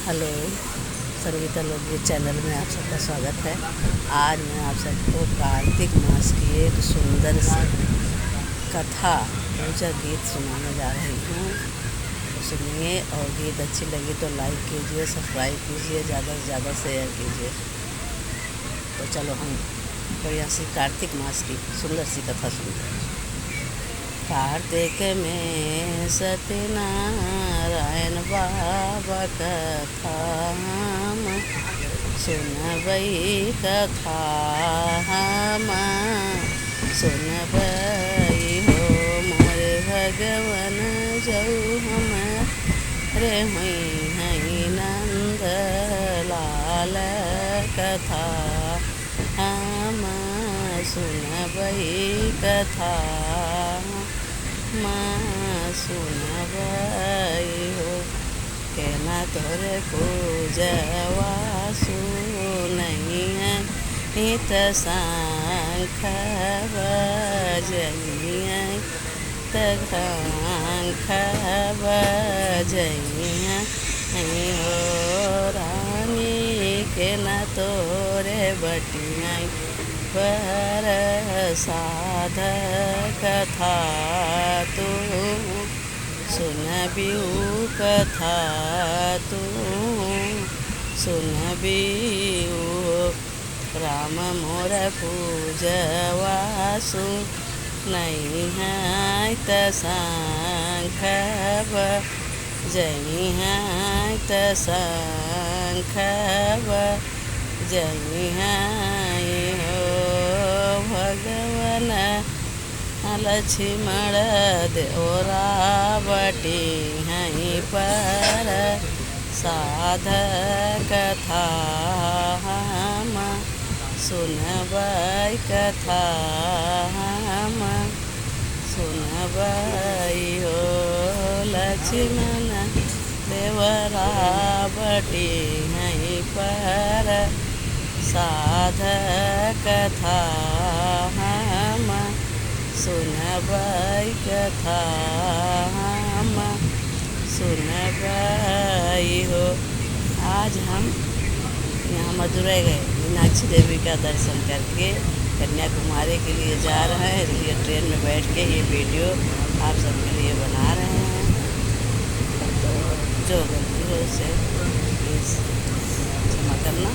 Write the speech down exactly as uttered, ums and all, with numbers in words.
हेलो, संगीता लोकगीत चैनल में आप सबका स्वागत है। आज मैं आप सबको कार्तिक मास की एक सुंदर सी कथा, पूजा गीत सुनाने जा रही हूँ। तो सुनिए, और गीत अच्छी लगी तो लाइक कीजिए, सब्सक्राइब कीजिए, ज़्यादा से ज़्यादा शेयर कीजिए। तो चलो, हम बढ़िया सी कार्तिक मास की सुंदर सी कथा सुनते हैं। कार्तिक में सत्यनारायण बाबा कथा हम सुनबई, कथा हम सुनबई हो मोरे भगवन, जऊ हमरे हुई हैं नंद लाल कथा हम सुनबई, कथा हम सुनबई हो। केना तोरे पूजवा सुनइहैं, इत शंख बजइहैं, त शंख बजइहैं हो रानी। केना तोरे बटिहैं परसाद, कथा तू सुनबिउ, कथा तू सुनबिउ। राम मोर पूजवा सुनइहैं, त शंख बजइहैं, त शंख बजइहैं हो भगवन। लक्ष्मण देवरा बटिहैं परसाद, कथा हम सुनबई, कथा हम सुनबई हो। लक्ष्मण देवरा बटिहैं परसाद, कथा हम सुनबई, कथा हम सुनबई हो। आज हम यहाँ मदुरै गए, मीनाक्षी देवी का दर्शन करके कन्याकुमारी के लिए जा रहे हैं। ये ट्रेन में बैठ के ये वीडियो आप सबके लिए बना रहे हैं। तो जो गलती हो उसे प्लीज क्षमा करना।